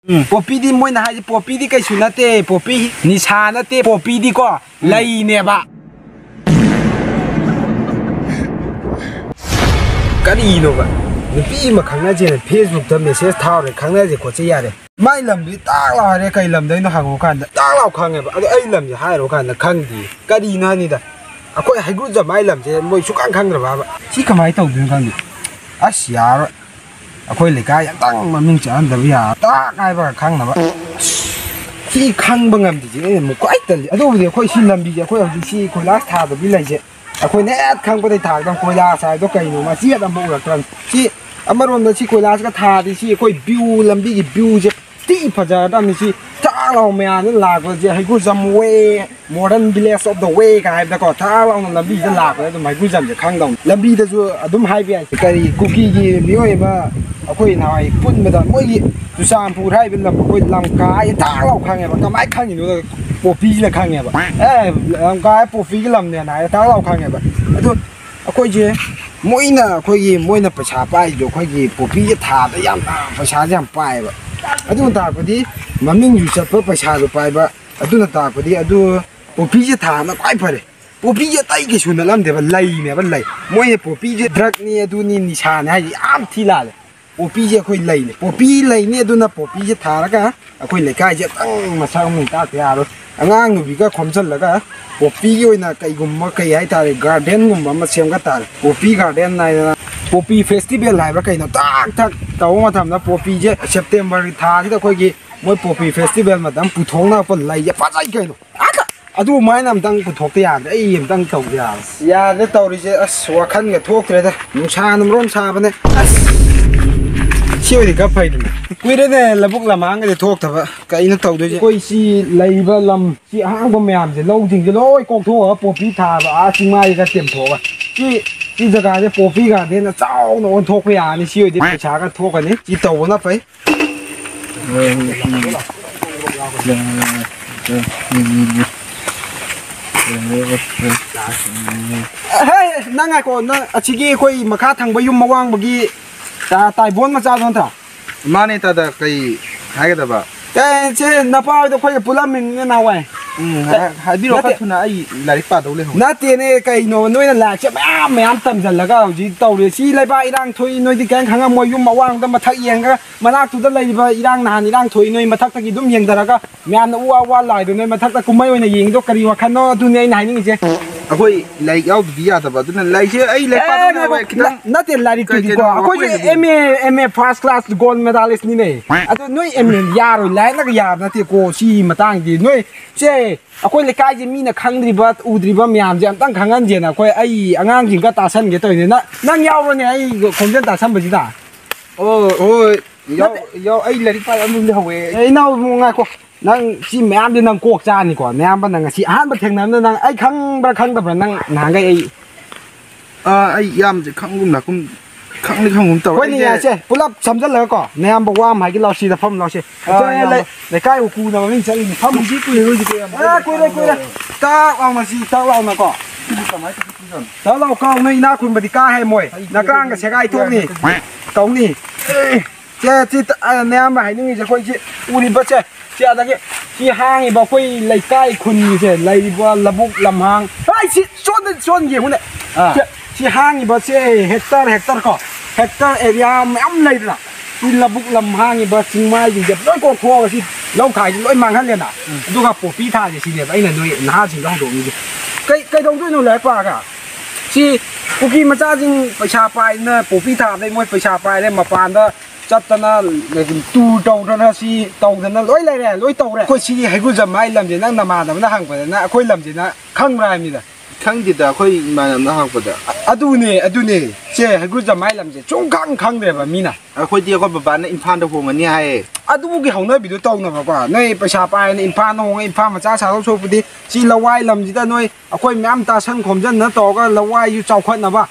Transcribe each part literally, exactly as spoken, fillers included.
ꯎꯝ꯫ ꯄꯣꯄꯤꯗꯤ ꯃꯣꯏꯅ ꯍꯥꯏꯁꯦ, ꯄꯣꯄꯤꯗꯤ ꯀꯩꯁꯨ ꯅꯠꯇꯦ, ꯄꯣꯄꯤ ꯅꯤꯁꯥ ꯅꯠꯇꯦ, ꯄꯣꯄꯤꯗꯤꯀꯣ ꯎꯝ꯫ ꯂꯩꯅꯦꯕ꯫ ꯀꯔꯤꯅꯣꯕ? ꯅꯨꯄꯤ ꯑꯃ ꯈꯪꯅꯁꯦꯅ Facebook-ꯇ message ꯊꯥꯎꯔꯦ, ꯈꯪꯅꯁꯦ ꯈꯣꯠꯁꯦ ꯌꯥꯔꯦ꯫ ꯃꯥꯏ ꯂꯝꯗꯤ ꯇꯥꯛ ꯂꯥꯎ ꯍꯥꯏꯔꯦ, ꯀꯩ ꯂꯝꯗꯩꯅꯣ ꯍꯪꯉꯨ ꯀꯥꯟꯗ ꯇꯥꯛ ꯂꯥꯎ ꯈꯪꯉꯦꯕ꯫ ꯑꯗꯣ ꯑꯩ ꯂꯝꯁꯦ ꯍꯥꯏꯔꯨ ꯀꯥꯟꯗ ꯈꯪꯗꯦ꯫ ꯀꯔꯤꯅꯣ ꯍꯥꯏꯅꯤꯗ? ꯑꯩꯈꯣꯏ ꯍꯩꯒ꯭ꯔꯨꯖꯝ ꯍꯥꯏ ꯂꯝꯁꯦ ꯃꯣꯏ ꯁꯨꯛꯈꯪ ꯈꯪꯗ꯭ꯔꯕꯕ? ꯁꯤ ꯀꯃꯥꯏꯅ ꯇꯧꯗꯣꯏꯅꯣ ꯈꯪꯗꯦ꯫ ꯑꯁ, ꯌꯥꯔꯣꯏ꯫ ꯑꯩꯈꯣꯏ ꯂꯩꯀꯥꯏ ꯑꯝꯇꯪ ꯃꯃꯤꯡ ꯆꯠꯍꯟꯗꯕ ꯌꯥꯔꯣꯏ꯫ ꯇꯥꯛ ꯍꯥꯏꯕꯒ ꯈꯪꯅꯕ꯫ ꯁꯤ ꯈꯪꯕ ꯉꯝꯗ꯭ꯔꯤꯁꯦ ꯑꯩꯅ ꯑꯃꯨꯛ ꯈ꯭ꯋꯥꯏ ꯇꯜꯂꯤ꯫ ꯑꯗꯨꯕꯨꯗꯤ ꯑꯩꯈꯣꯏ ꯁꯤ ꯂꯝꯕꯤꯁꯦ, ꯑꯩꯈꯣꯏ ꯍꯧꯖꯤꯛ ꯁꯤ ꯀꯣꯏꯂꯥꯁ ꯊꯥꯗꯕꯤ ꯂꯩꯁꯦ, ꯑꯩꯈꯣꯏꯅ ꯍꯦꯛ ꯈꯪꯕꯗꯩ ꯊꯥꯔꯛꯇꯕ ꯀꯣꯏꯂꯥꯁ ꯍꯥꯏꯕꯗꯣ ꯀꯩꯅꯣ, ꯃꯆꯦꯠ ꯑꯃ ꯎꯔꯛꯇ꯭ꯔꯕꯅꯤ꯫ ꯁꯤ ꯑꯃꯔꯣꯝꯗ ꯁꯤ ꯀꯣꯏꯂꯥꯁꯀ ꯊꯥꯔꯗꯤ ꯁꯤ ꯑꯩꯈꯣꯏ view, ꯂꯝꯕꯤꯒꯤ view-ꯁꯦ ꯊꯤ ꯐꯖꯔꯗꯕꯅꯤ꯫ ꯁꯤ ꯊꯥꯛ ꯂꯥꯎ ꯃꯌꯥꯝꯁꯦ ꯂꯥꯛꯄꯁꯦ, ꯍꯩꯒ꯭ꯔꯨꯖꯝ way, modern village of the way ꯀꯥꯏ ꯍꯥꯏꯕꯗꯀꯣ, ꯊꯥꯛ ꯂꯥꯎꯅ ꯂꯝꯕꯤꯁꯤꯗ ꯂꯥꯛꯄꯗ ꯑꯗꯨꯝ ꯍꯩꯒ꯭ꯔꯨꯖꯝꯁꯦ ꯈꯪꯗꯧꯅꯤ꯫ ꯂꯝꯕꯤꯗꯁꯨ ꯑꯗꯨꯝ ꯍꯥꯏꯕ ꯌꯥꯏ, ꯀꯔꯤ, ꯀꯨꯀꯤꯒꯤ ꯃꯤꯑꯣꯏ ꯑꯃ ꯑꯩꯈꯣꯏ ꯅꯍꯥꯟꯋꯥꯏ ꯄꯨꯟꯕꯗ ꯃꯣꯏꯒꯤ ꯆꯨꯔꯆꯥꯟꯄꯨꯔ ꯍꯥꯏꯔꯤꯕ ꯂꯝ, ꯑꯩꯈꯣꯏ ꯂꯝꯀꯥ ꯍꯥꯏꯁꯦ ꯊꯥꯛ ꯂꯥꯎ ꯈꯪꯉꯦꯕ꯫ ꯀꯃꯥꯏꯅ ꯈꯪꯉꯤꯅꯣꯗ ꯄꯣꯄꯤꯁꯤꯅ ꯈꯪꯉꯦꯕ꯫ ꯑꯦ, ꯂꯝꯀꯥ ꯍꯥꯏ ꯄꯣꯄꯤꯒꯤ ꯂꯝꯅꯦꯅ ꯍꯥꯏꯔꯦ, ꯊꯥꯛ ꯂꯥꯎ ꯈꯪꯉꯦꯕ꯫ ꯑꯗꯣ ꯑꯩꯈꯣꯏꯁꯦ, ꯃꯣꯏꯅ ꯑꯩꯈꯣꯏꯒꯤ, ꯃꯣꯏꯅ ꯄꯩꯁꯥ ꯄꯥꯏꯁꯦ ꯑꯩꯈꯣꯏꯒꯤ ꯄꯣꯄꯤꯁꯦ ꯊꯥꯕꯗ ꯌꯥꯝꯅ ꯄꯩꯁꯥꯁꯦ ꯌꯥꯝ ꯄꯥꯏꯌꯦꯕ꯫ ꯑꯗꯨꯅ ꯇꯥꯛꯄꯗꯤ ꯃꯃꯤꯡꯁꯨ ꯆꯠꯄ, ꯄꯩꯁꯥꯁꯨ ꯄꯥꯏꯕ꯫ ꯑꯗꯨꯅ ꯇꯥꯛꯄꯗꯤ ꯑꯗꯨ ꯄꯣꯄꯤꯁꯦ ꯊꯥꯕꯅ ꯈ꯭ꯋꯥꯏ ꯐꯔꯦ꯫ ꯄꯣꯄꯤꯁꯦ ꯑꯇꯩ ꯀꯩꯁꯨ ꯅꯠꯂꯝꯗꯦꯕ, ꯂꯩꯅꯦꯕ, ꯂꯩ꯫ ꯃꯣꯏꯅ ꯄꯣꯄꯤꯁꯦ drug-ꯅꯤ, ꯑꯗꯨꯅꯤ, ꯅꯤꯁꯥꯅꯤ ꯍꯥꯏꯁꯦ ꯌꯥꯝ ꯊꯤ ꯂꯥꯜꯂꯦ꯫ ꯄꯣꯄꯤꯁꯦ ꯑꯩꯈꯣꯏ ꯂꯩꯅꯦ, ꯄꯣꯄꯤ ꯂꯩꯅꯤ꯫ ꯑꯗꯨꯅ ꯄꯣꯄꯤꯁꯦ ꯊꯥꯔꯒ ꯑꯩꯈꯣꯏ ꯂꯩꯀꯥꯏꯁꯦ ꯑꯝꯇꯪ ꯃꯁꯛ ꯑꯃ ꯇꯥꯛꯇ ꯌꯥꯔꯣꯏ꯫ ꯑꯉꯥꯡ ꯅꯨꯕꯤꯒ ꯈꯣꯝꯖꯤꯜꯂꯒ ꯄꯣꯄꯤꯒꯤ ꯑꯣꯏꯅ ꯀꯩꯒꯨꯝꯕ, ꯀꯩ ꯍꯥꯏꯇꯥꯔꯦ, garden-ꯒꯨꯝꯕ ꯑꯃ ꯁꯦꯝꯒꯠ ꯇꯥꯔꯦ꯫ ꯄꯣꯄꯤ garden ꯍꯥꯏꯗꯅ, ꯄꯣꯄꯤ festival ꯍꯥꯏꯕ꯭ꯔꯥ ꯀꯩꯅꯣ, ꯇꯥꯛ ꯇꯥꯛ ꯇꯧꯕ ꯃꯇꯝꯗ ꯄꯣꯄꯤꯁꯦ September-ꯒꯤ ꯊꯥꯁꯤꯗ ꯑꯩꯈꯣꯏꯒꯤ ꯃꯣꯏ ꯄꯣꯄꯤ festival ꯃꯇꯝ ꯄꯨꯊꯣꯛꯅꯔꯛꯄ ꯂꯩꯁꯦ ꯐꯖꯩ ꯀꯩꯅꯣ꯫ ꯑꯗ ꯑꯗꯨꯃꯥꯏꯅ ꯑꯝꯇꯪ ꯄꯨꯊꯣꯛꯇ ꯌꯥꯗ꯭ꯔꯦ, ꯑꯩ ꯑꯝꯇꯪ ꯇꯧꯗ ꯌꯥꯔꯣꯏ꯫ ꯌꯥꯗ꯭ꯔꯦ ꯇꯧꯔꯤꯁꯦ, ꯑꯁ, ꯋꯥꯈꯜꯒ ꯊꯣꯛꯇ꯭ꯔꯦꯗ, ꯅꯨꯡꯁꯥꯅ ꯃꯔꯣꯝ ꯁꯥꯕꯅꯦ꯫ ꯑꯁ, ꯁꯤ ꯑꯣꯏꯗꯤ ꯈꯔ ꯐꯩꯗꯅ꯫ ꯀꯨꯏꯔꯦꯅꯦ ꯂꯧꯕꯨꯛ ꯂꯝꯍꯥꯡꯒꯗꯤ ꯊꯣꯛꯇꯕ꯫ ꯀꯩꯅꯣ ꯇꯧꯗꯣꯏꯁꯦ? ꯑꯩꯈꯣꯏ ꯁꯤ ꯂꯩꯔꯤꯕ ꯂꯝ, ꯁꯤ ꯑꯍꯥꯡꯕ ꯃꯌꯥꯝꯁꯦ, ꯂꯧꯁꯤꯡꯁꯦ ꯂꯣꯏ ꯀꯣꯛꯊꯣꯛꯑꯒ ꯄꯣꯄꯤ ꯊꯥꯕ, ꯑꯥ ꯆꯤꯡꯃꯥꯏꯒ ꯇꯦꯝꯊꯣꯛꯑꯒ꯫ ꯁꯤ, ꯁꯤ ꯖꯒꯥꯁꯦ ꯄꯣꯄꯤ garden-ꯅ ꯆꯥꯎꯅ ꯑꯣꯟꯊꯣꯛꯄ ꯌꯥꯔꯅꯤ꯫ ꯁꯤ ꯑꯣꯏꯗꯤ ꯄꯩꯁꯥꯒ ꯊꯣꯛꯀꯅꯤ꯫ ꯁꯤ ꯇꯧꯕꯅ ꯐꯩ꯫ ꯍꯦ, ꯅꯪ ꯉꯥꯏꯈꯣ, ꯅꯪ ꯑꯁꯤꯒꯤ ꯑꯩꯈꯣꯏ ꯃꯈꯥ ꯊꯪꯕ ꯌꯨꯝ ꯑꯋꯥꯡꯕꯒꯤ ꯇꯥ-, ꯇꯥꯏꯕꯣꯟ ꯃꯆꯥꯗꯣ ꯅꯠꯇ꯭ꯔꯥ? ꯃꯥꯅꯦ ꯇꯥꯗ, ꯀꯩ ꯍꯥꯏꯒꯗꯕ? ꯑꯦ, ꯁꯦ ꯅꯄꯥ ꯍꯣꯏꯗꯣ ꯑꯩꯈꯣꯏꯒ ꯄꯨꯜꯂꯝꯃꯤꯅꯤꯅꯦ ꯅꯍꯥꯟꯋꯥꯏ꯫ ꯎꯝ, ꯍꯥꯏ-, ꯍꯥꯏꯕꯤꯔꯛꯑꯣ ꯈꯔ ꯅꯠꯇꯦ꯫ ꯊꯨꯅ, ꯑꯩ ꯂꯥꯏꯔꯤꯛ ꯄꯥꯗꯧ ꯂꯩꯍꯧꯔꯦ꯫ ꯅꯠꯇꯦꯅꯦ, ꯀꯩꯅꯣ, ꯅꯣꯏꯅ ꯂꯥꯏꯔꯤꯛꯁꯦ ꯃꯌꯥꯝ ꯃꯌꯥꯝ ꯇꯝꯁꯤꯜꯂꯒ ꯍꯧꯖꯤꯛ ꯇꯧꯔꯦ꯫ ꯁꯤ ꯂꯩꯕꯥꯛ ꯏꯔꯥꯡ ꯊꯣꯛꯏ, ꯅꯣꯏꯗꯤ ꯀꯔꯤꯝ ꯈꯪꯉꯝꯃꯣꯏ꯫ ꯌꯨꯝ ꯑꯋꯥꯡꯗ ꯃꯊꯛ ꯌꯦꯡꯉꯒ ꯃꯅꯥꯛꯇꯨꯗ ꯂꯩꯔꯤꯕ ꯏꯔꯥꯡ ꯅꯍꯥꯟ ꯏꯔꯥꯡ ꯊꯣꯛꯏ, ꯅꯣꯏ ꯃꯊꯛꯇꯒꯤ ꯑꯗꯨꯝ ꯌꯦꯡꯊꯔꯒ ꯃꯌꯥꯝꯅ ꯎ ꯋꯥ ꯋꯥ ꯂꯥꯏꯗꯣ ꯅꯣꯏ ꯃꯊꯛꯇ ꯀꯨꯝꯍꯩ ꯑꯣꯏꯅ ꯌꯦꯡꯉꯤꯗꯣ ꯀꯔꯤ ꯋꯥꯈꯜꯅꯣ? ꯑꯗꯨꯅꯦ ꯑꯩꯅ ꯍꯥꯏꯅꯤꯡꯉꯤꯁꯦ꯫ ꯑꯩꯈꯣꯏ ꯂꯥꯏꯔꯤꯛ ꯌꯥꯎꯗꯕꯗꯤ ꯌꯥꯗꯕ, ꯑꯗꯨꯅ ꯂꯥꯏꯔꯤꯛꯁꯦ ꯑꯩ ꯂꯥꯏꯔꯤꯛ ꯑꯦ, ꯄꯥꯗꯧ ꯉꯥꯏꯈꯣ, ꯂꯩꯍꯧꯔꯦ, ꯈꯤꯇꯪ ꯅ-, ꯅꯠꯇꯦ, ꯂꯥꯏꯔꯤꯛꯇꯨꯗꯤꯀꯣ, ꯀꯩ ꯀꯩꯅꯣ ꯑꯩꯈꯣꯏꯁꯨ ꯑꯩꯈꯣꯏ M A, M A first class gold medalist ꯅꯤꯅꯦ꯫ ꯑꯗꯣ ꯅꯣꯏ ꯑꯦꯝ ꯑꯦ ꯌꯥꯔꯣꯏ, ꯂꯥꯏꯔꯤꯛꯅꯒ ꯌꯥꯕ ꯅꯠꯇꯦꯀꯣ꯫ ꯁꯤ ꯃꯇꯥꯡꯗꯤ ꯅꯣꯏ, ꯁꯦ, ꯑꯩꯈꯣꯏ ꯂꯩꯀꯥꯏꯁꯦ ꯃꯤꯅ ꯈꯪꯗ꯭ꯔꯤꯕ, ꯎꯗ꯭ꯔꯤꯕ ꯃꯌꯥꯝꯁꯦ ꯑꯝꯇꯪ ꯈꯪꯍꯟꯁꯦꯅ ꯑꯩꯈꯣꯏ, ꯑꯩ ꯑꯉꯥꯡꯁꯤꯡꯒ ꯇꯥꯁꯟꯒꯦ ꯇꯧꯔꯤꯅꯦ꯫ ꯅꯪ, ꯅꯪ ꯌꯥꯎꯔꯣꯅꯦ ꯑꯩ ꯈꯣꯟꯖꯦꯜ ꯇꯥꯁꯟꯕꯁꯤꯗ꯫ ꯑꯣ, ꯍꯣꯏ, ꯌꯥꯎ-, ꯅꯠꯇꯦ꯫ ꯌꯥꯎ-, ꯑꯩ ꯂꯥꯏꯔꯤꯛ ꯄꯥꯕ ꯑꯗꯨꯝ ꯂꯩꯍꯧꯋꯦ꯫ ꯑꯦ, ꯏꯅꯥꯎ ꯏꯕꯨꯡꯉꯣ, ꯉꯥꯏꯈꯣ꯫ ꯅꯪ ꯁꯤ ꯃꯌꯥꯝꯗꯤ ꯅꯪ ꯀꯣꯛ ꯆꯥꯅꯤꯀꯣ꯫ ꯅꯌꯥꯝꯕ ꯅꯪ ꯉꯁꯤ ꯑꯍꯥꯟꯕ ꯊꯦꯡꯅꯕꯗ ꯅꯪ ꯑꯩ ꯈꯪꯕ꯭ꯔꯥ ꯈꯪꯗꯕ꯭ꯔꯥ? ꯅꯪ ꯅꯍꯥꯟꯈꯩ ꯑꯩ ꯑꯥ, ꯑꯩ ꯌꯥꯝꯁꯦ ꯈꯪꯒꯨꯝ ꯂꯥꯛꯀꯨꯝ, ꯈꯪꯗꯤ ꯈꯪꯒꯨꯝ ꯇꯧꯔꯦ꯫ ꯍꯣꯏꯅꯦ, ꯑꯩꯁꯦ ꯌꯥꯏꯁꯦ꯫ ꯄꯨꯂꯞ ꯁꯝꯖꯜꯂꯒꯀꯣ, ꯅꯌꯥꯝꯕ ꯋꯥ ꯑꯃ ꯍꯥꯏꯒꯦ ꯂꯥꯎ, ꯁꯤꯗ ꯐꯝ ꯂꯥꯎꯁꯦ꯫ ꯑꯥ, ꯑꯩꯈꯣꯏ ꯏꯌꯥꯝꯕ꯫ ꯂꯩ-, ꯂꯩꯀꯥꯏ ꯎꯄꯨꯅ ꯃꯃꯤꯡ ꯆꯠꯂꯤꯅꯤ꯫ ꯐꯝ ꯍꯧꯖꯤꯛ ꯀꯨꯏꯔꯦ ꯅꯣꯏꯁꯦ ꯀꯌꯥꯝ ꯑꯥ, ꯀꯨꯏꯔꯦ, ꯀꯨꯏꯔꯦ꯫ ꯇꯥꯛ ꯂꯥꯎꯅ ꯁꯤ, ꯇꯥꯛ ꯂꯥꯎꯅꯀꯣ꯫ ꯁꯤꯕꯨ ꯀꯃꯥꯏꯅ ꯇꯧꯗꯣꯏꯅꯣ? ꯇꯥꯛ ꯂꯥꯎ, ꯀꯥꯎ, ꯅꯣꯏ ꯏꯅꯥꯛ ꯈꯨꯟꯕꯗꯤ ꯀꯥ ꯍꯦ ꯃꯣꯏ꯫ ꯍꯩ, ꯅꯀ꯭ꯔꯥꯡꯒ ꯁꯦꯒꯥꯏ ꯊꯣꯛꯅꯤ꯫ ꯇꯧꯅꯤ꯫ ꯁꯦ, ꯁꯤ ꯇ-, ꯑ, ꯅꯌꯥꯝꯕ ꯍꯥꯏꯅꯤꯡꯉꯤꯁꯦ ꯑꯩꯈꯣꯏ ꯁꯤ ꯎꯔꯤꯕꯁꯦ, ꯁꯤ ꯑꯗꯒꯤ ꯁꯤ ꯍꯥꯡꯉꯤꯕ ꯑꯩꯈꯣꯏ ꯂꯩꯀꯥꯏ ꯈꯨꯟꯒꯤꯁꯦ ꯂꯩꯔꯤꯕ ꯂꯧꯕꯨꯛ ꯂꯝꯍꯥꯡ, ꯑꯩ ꯁꯤ ꯁꯣꯟꯗ ꯁꯣꯟ ꯌꯦꯡꯉꯨꯅꯦ꯫ ꯑꯥ꯫ ꯁꯤ, ꯁꯤ ꯍꯥꯡꯉꯤꯕꯁꯦ hectare, hectare ꯀꯣ, hectare area ꯃꯌꯥꯝ ꯂꯩꯗꯅ, ꯁꯤ ꯂꯧꯕꯨꯛ ꯂꯝ ꯍꯥꯡꯉꯤꯕ ꯆꯤꯡꯃꯥꯏꯁꯤꯡꯁꯦ ꯂꯣꯏ ꯀꯣꯛꯊꯣꯛꯑꯒ ꯁꯤ ꯂꯧ ꯊꯥꯏꯁꯦ ꯂꯣꯏ ꯃꯥꯡꯍꯜꯂꯦꯅ꯫ ꯎꯝ꯫ ꯑꯗꯨꯒ ꯄꯣꯄꯤ ꯊꯥꯁꯦ ꯁꯤꯅꯦꯕ ꯑꯩꯅ ꯅꯣꯏ ꯅꯍꯥꯁꯤꯡꯗ ꯍꯧꯗꯣꯛꯅꯤꯡꯉꯤꯁꯦ꯫ ꯀꯩ, ꯀꯩꯗꯧꯗꯣꯏꯅꯣ ꯂꯥꯏꯔꯤꯛ ꯄꯥꯔꯒ? ꯁꯤ ꯀꯨꯀꯤ ꯃꯆꯥꯁꯤꯡ ꯄꯩꯁꯥ ꯄꯥꯏꯗꯅ ꯄꯣꯄꯤ ꯊꯥꯕꯗꯩ ꯃꯣꯏ ꯄꯩꯁꯥ ꯄꯥꯏꯔꯦ, ꯃꯄꯥꯟꯗ ꯆꯠꯇꯅ, tour ꯇꯧꯗꯅ, ꯁꯤ ꯇꯧꯗꯅ ꯂꯣꯏ ꯂꯩꯔꯦ, ꯂꯣꯏ ꯇꯧꯔꯦ꯫ ꯑꯩꯈꯣꯏ ꯁꯤꯒꯤ ꯍꯩꯒ꯭ꯔꯨꯖꯝ ꯍꯥꯏ ꯂꯝꯁꯦ ꯅꯪ ꯅꯃꯥꯟꯅꯕꯅ ꯍꯪꯕꯗ ꯅꯪ ꯑꯩꯈꯣꯏ ꯂꯝꯁꯦ ꯅꯪ ꯈꯪꯕ꯭ꯔꯥ ꯍꯥꯏꯕꯅꯤꯗ꯫ ꯈꯪꯗꯦꯗ, ꯑꯩꯈꯣꯏ ꯏꯃꯥꯟꯅꯕꯅ ꯍꯪꯉꯛꯄꯗ꯫ ꯑꯗꯨꯅꯦ, ꯑꯗꯨꯅꯦ꯫ ꯁꯦ ꯍꯩꯒ꯭ꯔꯨꯖꯝ ꯍꯥꯏ ꯂꯝꯁꯦ ꯁꯨꯡꯈꯪ ꯈꯪꯗ꯭ꯔꯦꯕ ꯃꯤꯅ꯫ ꯑꯩꯈꯣꯏꯗꯤ ꯑꯩꯈꯣꯏ ꯕꯕꯥꯅ ꯏꯝꯐꯥꯜꯗ ꯍꯣꯡꯉꯅꯤ ꯍꯥꯏꯌꯦ꯫ ꯑꯗꯨꯒꯤ ꯍꯧꯅꯕꯤꯗꯣ ꯇꯧꯅꯕꯀꯣ꯫ ꯅꯣꯏ ꯄꯩꯁꯥ ꯄꯥꯏꯔꯅ ꯏꯝꯐꯥꯜꯗ ꯍꯣꯡꯉ ꯏꯝꯐꯥꯜ ꯃꯆꯥ ꯁꯥꯗꯧ ꯁꯔꯨꯛꯄꯨꯗꯤ ꯁꯤ ꯂꯋꯥꯏ ꯂꯝꯁꯤꯗ ꯅꯣꯏ ꯑꯩꯈꯣꯏ ꯃꯌꯥꯝ ꯇꯥꯁꯟ ꯈꯣꯝꯖꯟꯗꯅ ꯇꯧꯔꯒ ꯂꯋꯥꯏꯁꯨ ꯆꯥꯎꯈꯠꯅꯕ,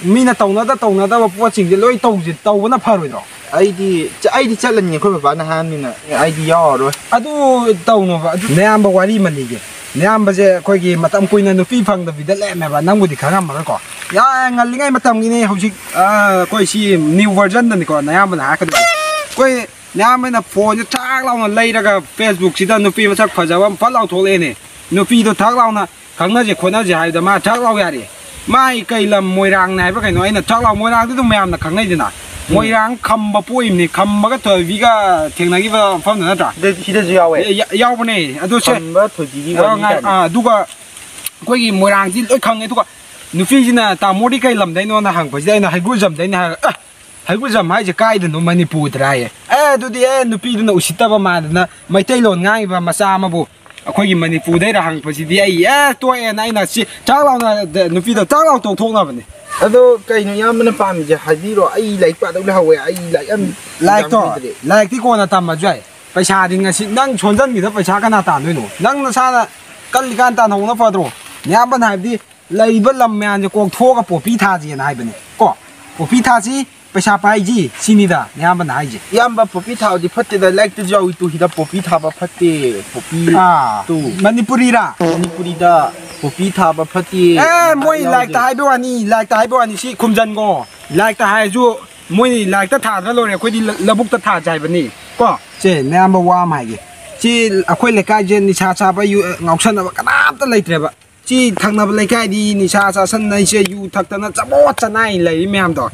ꯃꯤꯅ ꯇꯧꯅꯗ ꯇꯧꯅꯗꯕ ꯄꯣꯠꯁꯤꯡꯁꯦ ꯂꯣꯏ ꯇꯧꯁꯤ, ꯇꯧꯕꯅ ꯐꯔꯣꯏꯗ꯭ꯔꯣ? ꯑꯩꯗꯤ ꯆ-, ꯑꯩꯗꯤ ꯆꯠꯂꯅꯤ, ꯑꯩꯈꯣꯏ ꯕꯕꯥꯅ ꯍꯥꯏꯔꯕꯅꯤꯅ ꯑꯩꯗꯤ ꯌꯥꯎꯔꯔꯣꯏ꯫ ꯑꯗꯨ ꯇꯧꯅꯣꯕ꯫ ꯑꯗꯨ ꯅꯌꯥꯝꯕ ꯋꯥꯔꯤ ꯑꯃ ꯂꯤꯒꯦ꯫ ꯅꯌꯥꯝꯕꯁꯦ ꯑꯩꯈꯣꯏꯒꯤ ꯃꯇꯝ ꯀꯨꯏꯅ ꯅꯨꯄꯤ ꯐꯪꯗꯕꯤꯗ ꯂꯩꯔꯝꯃꯦꯕ, ꯅꯪꯕꯨꯗꯤ ꯈꯪꯉꯝꯃꯔꯣꯏꯀꯣ꯫ ꯌꯥ, ꯉꯜꯂꯤꯉꯩ ꯃꯇꯝꯒꯤꯅꯤ꯫ ꯍꯧꯖꯤꯛ, ꯑ, ꯑꯩꯈꯣꯏ ꯁꯤ new version ꯗꯅꯤꯀꯣ ꯅꯌꯥꯝꯕꯅ ꯍꯥꯏꯔꯛꯀꯗꯣꯏꯁꯦ꯫ ꯑꯩꯈꯣꯏ ꯅꯌꯥꯝꯕꯅ ꯐꯣꯟꯁꯦ ꯊꯥꯛ ꯂꯥꯎꯅ ꯂꯩꯔꯒ Facebookꯁꯤꯗ ꯅꯨꯄꯤ ꯃꯁꯛ ꯐꯖꯕ ꯑꯃ ꯐꯠ ꯂꯥꯎ ꯊꯣꯛꯂꯛꯑꯦꯅꯦ꯫ ꯅꯨꯄꯤꯗꯣ ꯊꯥꯛ ꯂꯥꯎꯅ ꯈꯪꯅꯁꯦ ꯈꯣꯠꯅꯁꯦ ꯍꯥꯏꯕꯗ ꯃꯥ ꯊꯥꯛ ꯂꯥꯎ ꯌꯥꯔꯦ꯫ ꯃꯥꯏ ꯀꯩ ꯂꯝ, ꯃꯣꯏꯔꯥꯡꯅꯦ ꯍꯥꯏꯕ ꯀꯩꯅꯣ, ꯑꯩꯅ ꯊꯥꯛ ꯂꯥꯎ, ꯃꯣꯏꯔꯥꯡꯗꯤ ꯑꯗꯨꯝ ꯃꯌꯥꯝꯅ ꯈꯪꯅꯩꯗꯅ꯫ ꯎꯝ꯫ ꯃꯣꯏꯔꯥꯡ ꯈꯝꯕ ꯄꯣꯛꯏꯕꯅꯤ, ꯈꯝꯕꯒ ꯊꯣꯏꯕꯤꯒ ꯊꯦꯡꯅꯈꯤꯕ ꯃꯐꯝꯗꯨ ꯅꯠꯇ꯭ꯔꯥ? ꯁꯤꯗ-, ꯁꯤꯗꯁꯨ ꯌꯥꯎꯋꯦ꯫ ꯑꯦ, ꯌꯥ-, ꯌꯥꯎꯕꯅꯦ꯫ ꯑꯗꯣ ꯁꯦ, ꯈꯝꯕ ꯊꯣꯏꯕꯤꯒꯤ ꯑ, ꯋꯥꯔꯤ ꯉꯥꯏ-, ꯀꯥꯏꯅ꯫ ꯑ, ꯑꯗꯨꯒ ꯑꯩꯈꯣꯏꯒꯤ ꯃꯣꯏꯔꯥꯡꯁꯤ ꯂꯣꯏ ꯈꯪꯉꯦ꯫ ꯑꯗꯨꯒ ꯅꯨꯄꯤꯁꯤꯅ "ꯇꯥꯃꯣꯗꯤ ꯀꯩ ꯂꯝꯗꯩꯅꯣꯅ?" ꯍꯪꯕꯁꯤꯗ ꯑꯩꯅ "ꯍꯩꯒ꯭ꯔꯨꯖꯝꯗꯩꯅꯦ" ꯍꯥꯏꯔꯒ, "ꯑ, ꯍꯩꯒ꯭ꯔꯨꯖꯝ ꯍꯥꯏꯁꯦ ꯀꯥꯏꯗꯅꯣ, ꯃꯅꯤꯄꯨꯔꯗꯔ?" ꯍꯥꯏꯌꯦ꯫ ꯑꯦ, ꯑꯗꯨꯗꯤ, ꯑꯦ, ꯅꯨꯄꯤꯗꯨꯅ ꯎꯁꯤꯠꯇꯕ ꯃꯥꯟꯗꯅ ꯃꯩꯇꯩꯂꯣꯟ ꯉꯥꯡꯉꯤꯕ ꯃꯆꯥ ꯑꯃꯕꯨ ꯑꯩꯈꯣꯏꯒꯤ ꯃꯅꯤꯄꯨꯔꯗꯩꯔ ꯍꯪꯉꯛꯄꯁꯤꯗꯤ ꯑꯩ, "ꯑꯦ, ꯇꯣꯛꯑꯦꯅ" ꯑꯩꯅ ꯁꯤ ꯆꯥꯛ ꯂꯥꯎꯅ ꯗ-, ꯅꯨꯄꯤꯗꯣ ꯆꯥꯛ ꯂꯥꯎ ꯇꯣꯛꯊꯣꯛꯅꯕꯅꯦ꯫ ꯑꯗꯣ ꯀꯩꯅꯣ ꯏꯌꯥꯝꯕꯅ ꯄꯥꯝꯃꯤꯁꯦ ꯍꯥꯏꯕꯤꯔꯣ, ꯑꯩ ꯂꯥꯏꯔꯤꯛ ꯄꯥꯗꯧ ꯂꯩꯍꯧꯋꯦ, ꯑꯩ ꯂꯥꯏꯔꯤꯛ ꯌꯥꯝ ꯂꯥꯏꯔꯤꯛꯇꯣ, ꯌꯥꯝ ꯍꯩꯇ꯭ꯔꯦ꯫ ꯂꯥꯏꯔꯤꯛꯇꯤ ꯀꯣꯟꯅ ꯇꯝꯃꯁꯨ ꯌꯥꯏ꯫ ꯄꯩꯁꯥꯗꯤ ꯉꯁꯤ ꯅꯪ ꯁꯣꯟꯖꯟꯈꯤꯗ ꯄꯩꯁꯥ ꯀꯅꯥ ꯇꯥꯟꯗꯣꯏꯅꯣ? ꯅꯪ ꯅꯁꯥꯅ ꯀꯜꯂꯤꯀꯥꯟ ꯇꯥꯟꯍꯧꯅ ꯐꯗ꯭ꯔꯣ? ꯅꯌꯥꯝꯕꯅ ꯍꯥꯏꯕꯗꯤ ꯂꯩꯔꯤꯕ ꯂꯝ ꯃꯌꯥꯝꯁꯦ ꯀꯣꯛꯊꯣꯛꯑꯒ ꯄꯣꯄꯤ ꯊꯥꯁꯦꯅ ꯍꯥꯏꯕꯅꯦ꯫ ꯀꯣ? ꯄꯣꯄꯤ ꯊꯥꯁꯤ, ꯄꯩꯁꯥ ꯄꯥꯏꯁꯤ, ꯁꯤꯅꯤꯗ ꯅꯌꯥꯝꯕꯅ ꯍꯥꯏꯁꯦ꯫ ꯏꯌꯥꯝꯕ, ꯄꯣꯄꯤ ꯊꯥꯕꯗꯤ ꯐꯠꯇꯦꯗ, ꯂꯥꯏꯔꯤꯛꯇꯁꯨ ꯌꯥꯎꯏ ꯇꯨ ꯁꯤꯗ ꯄꯣꯄꯤ ꯊꯥꯕ ꯐꯠꯇꯦ, ꯄꯣꯄꯤ ꯑꯥ, ꯇꯨ꯫ ꯃꯅꯤꯄꯨꯔꯤꯔꯥ? ꯃꯅꯤꯄꯨꯔꯤꯗ ꯄꯣꯄꯤ ꯊꯥꯕ ꯐꯠꯇꯦ꯫ ꯑꯦ, ꯃꯣꯏ ꯂꯥꯏꯔꯤꯛꯇ ꯍꯥꯏꯕ ꯋꯥꯅꯤ, ꯂꯥꯏꯔꯤꯛꯇ ꯍꯥꯏꯕ ꯋꯥꯅꯤ, ꯁꯤ ꯈꯨꯝꯖꯟꯒꯣ꯫ ꯂꯥꯏꯔꯤꯛꯇ ꯍꯥꯏꯔꯁꯨ ꯃꯣꯏ ꯂꯥꯏꯔꯤꯛꯇ ꯊꯥꯗ꯭ꯔ ꯂꯣꯏꯔꯦ, ꯑꯩꯈꯣꯏꯗꯤ ꯂ-, ꯂꯧꯕꯨꯛꯇ ꯊꯥꯁꯦ ꯍꯥꯏꯕꯅꯤ꯫ ꯀꯣ? ꯁꯦ, ꯅꯌꯥꯝꯕ ꯋꯥ ꯑꯃ ꯍꯥꯏꯒꯦ꯫ ꯁꯤ ꯑꯩꯈꯣꯏ ꯂꯩꯀꯥꯏꯁꯦ ꯅꯤꯁꯥ ꯆꯥꯕ, ꯌꯨ-, ꯉꯥꯎꯁꯟꯅꯕ ꯀꯅꯥꯝꯇ ꯂꯩꯇ꯭ꯔꯦꯕ꯫ ꯁꯤ ꯊꯪꯅꯕ ꯂꯩꯀꯥꯏꯗꯤ ꯅꯤꯁꯥ ꯆꯥꯁꯟꯅꯩꯁꯦ, ꯌꯨ ꯊꯛꯇꯅ ꯆꯃꯣꯠ ꯆꯅꯥꯏ ꯂꯩꯔꯤ ꯃꯌꯥꯝꯗꯣ꯫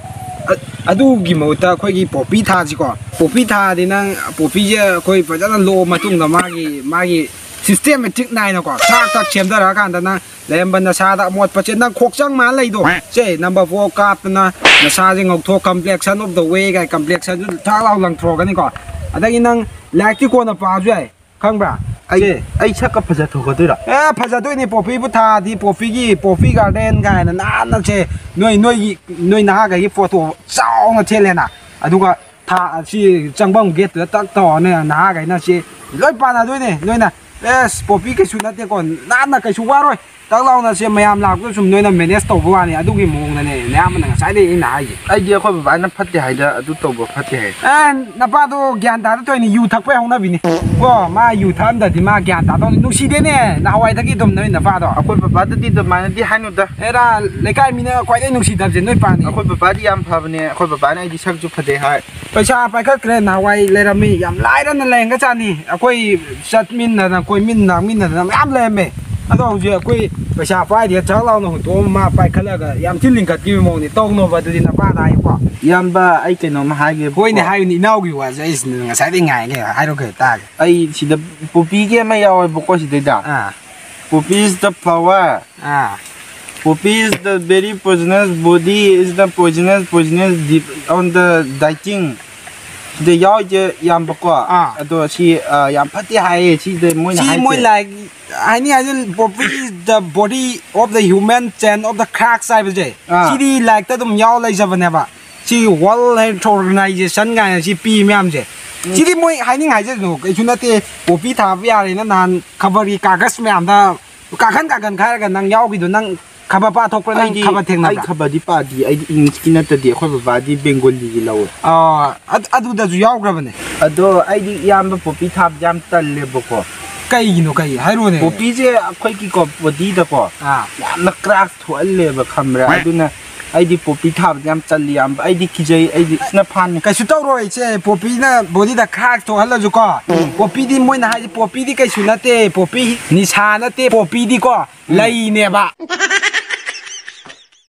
ꯑ-, ꯑꯗꯨꯒꯤ ꯃꯍꯨꯠꯇ ꯑꯩꯈꯣꯏꯒꯤ ꯄꯣꯄꯤ ꯊꯥꯁꯤꯀꯣ꯫ ꯄꯣꯄꯤ ꯊꯥꯗꯤ ꯅꯪ, ꯄꯣꯄꯤꯁꯦ ꯑꯩꯈꯣꯏ ꯐꯖꯅ ꯂꯣꯛꯑ ꯃꯇꯨꯡꯗ ꯃꯥꯒꯤ, ꯃꯥꯒꯤ systematic ꯅꯥꯏꯅꯀꯣ, ꯊꯥꯛ ꯊꯥꯛ ꯁꯦꯝꯊꯔꯛꯑꯀꯥꯟꯗ ꯅꯪ ꯂꯩꯔꯝꯕ ꯅꯁꯥꯗ ꯑꯃꯣꯠꯄꯁꯦ ꯅꯪ ꯈꯣꯛꯆꯪ ꯃꯥ ꯂꯩꯗꯣ꯫ ꯁꯦ, number four ꯀꯥꯞꯇꯅ ꯅꯁꯥꯁꯦ ꯉꯧꯊꯣꯛ, complexion of the way ꯀꯥꯏ, complexionꯁꯨ ꯊꯥꯛ ꯂꯥꯎ ꯂꯪꯊꯣꯔꯛꯀꯅꯤꯀꯣ꯫ ꯑꯗꯒꯤ ꯅꯪ ꯂꯥꯏꯔꯤꯛꯇꯤ ꯀꯣꯟꯅ ꯄꯥꯁꯨ ꯌꯥꯏ, ꯈꯪꯕ꯭ꯔꯥ? ꯑꯩ, ꯁꯦ꯫ ꯑꯩ ꯁꯛꯀ ꯐꯖꯊꯣꯛꯀꯗꯣꯏꯔꯣ? ꯑꯦ, ꯐꯖꯗꯣꯏꯅꯤ꯫ ꯄꯣꯄꯤꯕꯨ ꯊꯥꯗꯤ, ꯄꯣꯄꯤꯒꯤ, ꯄꯣꯄꯤ garden ꯀꯥꯏꯅ ꯅꯥꯟꯅ ꯁꯦ, ꯅꯣꯏ, ꯅꯣꯏꯒꯤ, ꯅꯣꯏ ꯅꯍꯥꯈꯩꯒꯤ photo ꯆꯥꯎꯅ ꯊꯦꯠꯂꯦꯅ꯫ ꯑꯗꯨꯒ ꯊꯥ ꯑꯁꯤ ꯆꯪꯐꯝ gateꯇꯨꯗ ꯇꯛ ꯇꯧꯔꯅꯦ, ꯅꯍꯥꯈꯩꯅ ꯁꯤ ꯂꯣꯏ ꯄꯥꯟꯅꯗꯣꯏꯅꯦ꯫ ꯅꯣꯏꯅ, "ꯑꯦꯁ, ꯄꯣꯄꯤ ꯀꯩꯁꯨ ꯅꯠꯇꯦꯀꯣ, ꯅꯥꯟꯅ ꯀꯩꯁꯨ ꯋꯥꯔꯣꯏ, ꯇꯛ ꯂꯥꯎꯅ ꯁꯦ ꯃꯌꯥꯝ ꯂꯥꯛꯄꯗ ꯁꯨꯝ ꯅꯣꯏꯅ ꯃꯦꯅꯦꯖ ꯇꯧꯕ ꯋꯥꯅꯤ, ꯑꯗꯨꯒꯤ ꯃꯑꯣꯡꯗꯅꯦ ꯅꯌꯥꯝꯕꯅ ꯉꯁꯥꯏꯗꯩ ꯑꯩꯅ ꯍꯥꯏꯁꯦ꯫ ꯑꯩꯗꯤ ꯑꯩꯈꯣꯏ ꯕꯕꯥꯅ ꯐꯠꯇꯦ ꯍꯥꯏꯗ, ꯑꯗꯨ ꯇꯧꯕ ꯐꯠꯇꯦ ꯍꯥꯏ꯫ ꯑꯦ, ꯅꯄꯥꯗꯣ ꯒ꯭ꯌꯥꯟ ꯇꯥꯗ ꯇꯧꯔꯤꯅꯤ, ꯌꯨ ꯊꯛꯄꯩ ꯍꯧꯅꯕꯤꯅꯤ꯫ ꯀꯣ, ꯃꯥ ꯌꯨ ꯊꯛꯑꯝꯗꯗꯤ ꯃꯥ ꯒ꯭ꯌꯥꯟ ꯇꯥꯗꯧꯅꯤ꯫ ꯅꯨꯡꯁꯤꯗꯦꯅꯦ ꯅꯍꯥꯟꯋꯥꯏꯗꯒꯤ ꯑꯗꯨꯝ ꯅꯣꯏ ꯅꯄꯥꯗꯣ꯫ ꯑꯩꯈꯣꯏ ꯕꯕꯥꯗꯗꯤ ꯑꯗꯨꯃꯥꯏꯅꯗꯤ ꯍꯥꯏꯅꯨꯗ꯫ ꯑꯦꯔꯥ, ꯂꯩꯀꯥꯏ ꯃꯤꯅ ꯈ꯭ꯋꯥꯏꯗꯩ ꯅꯨꯡꯁꯤꯗꯕꯁꯦ ꯅꯣꯏ ꯄꯥꯅꯤ꯫ ꯑꯩꯈꯣꯏ ꯕꯕꯥꯗꯤ ꯌꯥꯝ ꯐꯕꯅꯦ, ꯑꯩꯈꯣꯏ ꯕꯕꯥꯅ ꯑꯩꯗꯤ ꯁꯛꯁꯨ ꯐꯖꯩ ꯍꯥꯏ꯫ ꯄꯩꯁꯥ ꯄꯥꯏꯈꯠꯈ꯭ꯔꯦ, ꯅꯍꯥꯟꯋꯥꯏ ꯂꯩꯔꯝꯃꯤ, ꯌꯥꯝ ꯂꯥꯏꯔꯅ ꯂꯩꯔꯝꯒꯖꯥꯠꯅꯤ꯫ ꯑꯩꯈꯣꯏ ꯆꯠꯃꯤꯟꯅꯗꯅ ꯀꯣꯏꯃꯤꯟ ꯂꯥꯡꯃꯤꯟꯅꯗꯅ ꯃꯌꯥꯝ ꯂꯩꯔꯝꯃꯦ꯫ ꯑꯗꯣ ꯍꯧꯖꯤꯛ ꯑꯩꯈꯣꯏ ꯄꯩꯁꯥ ꯄꯥꯏꯗꯦ, ꯆꯥꯛ ꯂꯥꯎꯅ ꯍꯨꯟꯗꯣꯛꯑꯝꯃ ꯃꯥ ꯄꯥꯏꯈꯠꯂꯒ ꯌꯥꯝ ꯊꯤ ꯂꯤꯡꯈꯠꯈꯤꯕ ꯃꯑꯣꯡꯅꯤ꯫ ꯇꯧꯅꯣꯕ ꯑꯗꯨꯗꯤ ꯅꯄꯥꯗ ꯍꯥꯏꯌꯨꯀꯣ꯫ ꯏꯌꯥꯝꯕ, ꯑꯩ ꯀꯩꯅꯣꯝ ꯍꯥꯏꯒꯦ꯫ ꯍꯣꯏꯅꯦ, ꯍꯥꯏꯌꯨꯅꯦ, ꯏꯅꯥꯎꯒꯤ ꯋꯥꯁꯦ ꯑꯩ ꯉꯁꯥꯏꯗꯩ ꯉꯥꯏꯒꯦ꯫ ꯍꯥꯏꯔꯣ ꯀꯩꯅꯣ ꯇꯥꯒꯦ꯫ ꯑꯩ ꯁꯤꯗ ꯄꯣꯄꯤꯒꯤ ꯑꯃ ꯌꯥꯎꯋꯦꯕꯀꯣ ꯁꯤꯗꯩꯗ꯫ ꯑꯥ꯫ Poppy is the flower. Ah. Poppy is the very poisonous, body is the poisonous, poisonous deep on the dieting. ꯁꯤꯗ ꯌꯥꯎꯔꯤꯁꯦ ꯌꯥꯝꯕꯀꯣ꯫ ꯑꯥ꯫ ꯑꯗꯣ ꯁꯤ, ꯑ, ꯌꯥꯝ ꯐꯠꯇꯦ ꯍꯥꯏꯌꯦ ꯁꯤꯗ ꯃꯣꯏꯅ ꯁꯤ ꯍꯥꯏꯁꯦ꯫ ꯃꯣꯏ ꯂꯥꯏꯛ ꯍꯥꯏꯅꯤꯡ ꯍꯥꯏꯁꯦ, poppy is the body of the human chain of the cracks ꯍꯥꯏꯕꯁꯦ꯫ ꯑꯥ꯫ ꯁꯤꯗꯤ ꯂꯥꯏꯔꯤꯛꯇ ꯑꯗꯨꯝ ꯌꯥꯎꯔ ꯂꯩꯖꯕꯅꯦꯕ꯫ ꯁꯤ World Health Organization ꯀꯥꯏꯅ ꯁꯤ ꯄꯤ ꯃꯌꯥꯝꯁꯦ꯫ ꯎꯝ꯫ ꯁꯤꯗꯤ ꯃꯣꯏ ꯍꯥꯏꯅꯤꯡ ꯍꯥꯏꯖꯁꯅꯨ, ꯀꯩꯁꯨ ꯅꯠꯇꯦ꯫ ꯄꯣꯄꯤ ꯊꯥꯕ ꯌꯥꯔꯦꯅ ꯅꯍꯥꯟ ꯈꯕꯔꯒꯤ ꯀꯥꯒꯖ ꯃꯌꯥꯝꯗ ꯀꯥꯈꯟ ꯀꯥꯈꯟ ꯈꯥꯏꯔꯒ ꯅꯪ ꯌꯥꯎꯈꯤꯗꯣ, ꯅꯪ ꯈꯕꯔ ꯄꯥ ꯊꯣꯛꯄ꯭ꯔꯥ? ꯅꯪ ꯑꯩꯗꯤ, ꯈꯕꯔ ꯑꯩ ꯊꯦꯡꯅꯕ꯭ꯔꯥ? ꯈꯕꯔꯗꯤ ꯄꯥꯗꯦ, ꯑꯩꯗꯤ ꯏꯪꯂꯤꯁꯀꯤ ꯅꯠꯇꯗꯤ ꯑꯩꯈꯣꯏ ꯕꯕꯥꯗꯤ ꯕꯦꯡꯒꯣꯂꯤꯒꯤ ꯂꯧꯋꯦ꯫ ꯑꯥ, ꯑꯗ-, ꯑꯗꯨꯗꯁꯨ ꯌꯥꯎꯈ꯭ꯔꯕꯅꯦ꯫ ꯑꯗꯣ ꯑꯩꯗꯤ ꯏꯌꯥꯝꯕ ꯄꯣꯄꯤ ꯊꯥꯕꯁꯦ ꯌꯥꯝ ꯇꯜꯂꯦꯕꯀꯣ꯫ ꯀꯩꯒꯤꯅꯣ, ꯀꯩ ꯍꯥꯏꯔꯣꯅꯦ? ꯄꯣꯄꯤꯁꯦ ꯑꯩꯈꯣꯏꯒꯤꯀꯣ ꯕꯣꯗꯤꯗꯀꯣ ꯑꯥ꯫ ꯌꯥꯝꯅ ꯀ꯭ꯔꯥꯛ ꯊꯣꯛꯍꯜꯂꯦꯕ, ꯈꯪꯕ꯭ꯔꯥ? ꯑꯗꯨꯅ ꯑꯩꯗꯤ ꯄꯣꯄꯤ ꯊꯥꯕꯗꯤ ꯌꯥꯝ ꯇꯜꯂꯤ, ꯌꯥꯝ, ꯑꯩꯗꯤ ꯀꯤꯖꯩ, ꯑꯩꯗꯤ ꯁꯤꯅ ꯐꯥꯅꯤ꯫ ꯀꯩꯁꯨ ꯇꯧꯔꯣꯏ ꯏꯆꯦ, ꯄꯣꯄꯤꯅ ꯕꯣꯗꯤꯗ ꯈꯥꯛ ꯊꯣꯛꯍꯜꯂꯁꯨꯀꯣ, ꯎꯝ꯫ ꯄꯣꯄꯤꯗꯤ ꯃꯣꯏꯅ ꯍꯥꯏꯁꯦ ꯄꯣꯄꯤꯗꯤ ꯀꯩꯁꯨ ꯅꯠꯇꯦ, ꯄꯣꯄꯤ ꯅꯤꯁꯥ ꯅꯠꯇꯦ, ꯄꯣꯄꯤꯗꯤꯀꯣ ꯎꯝ꯫ ꯂꯩꯅꯦꯕ꯫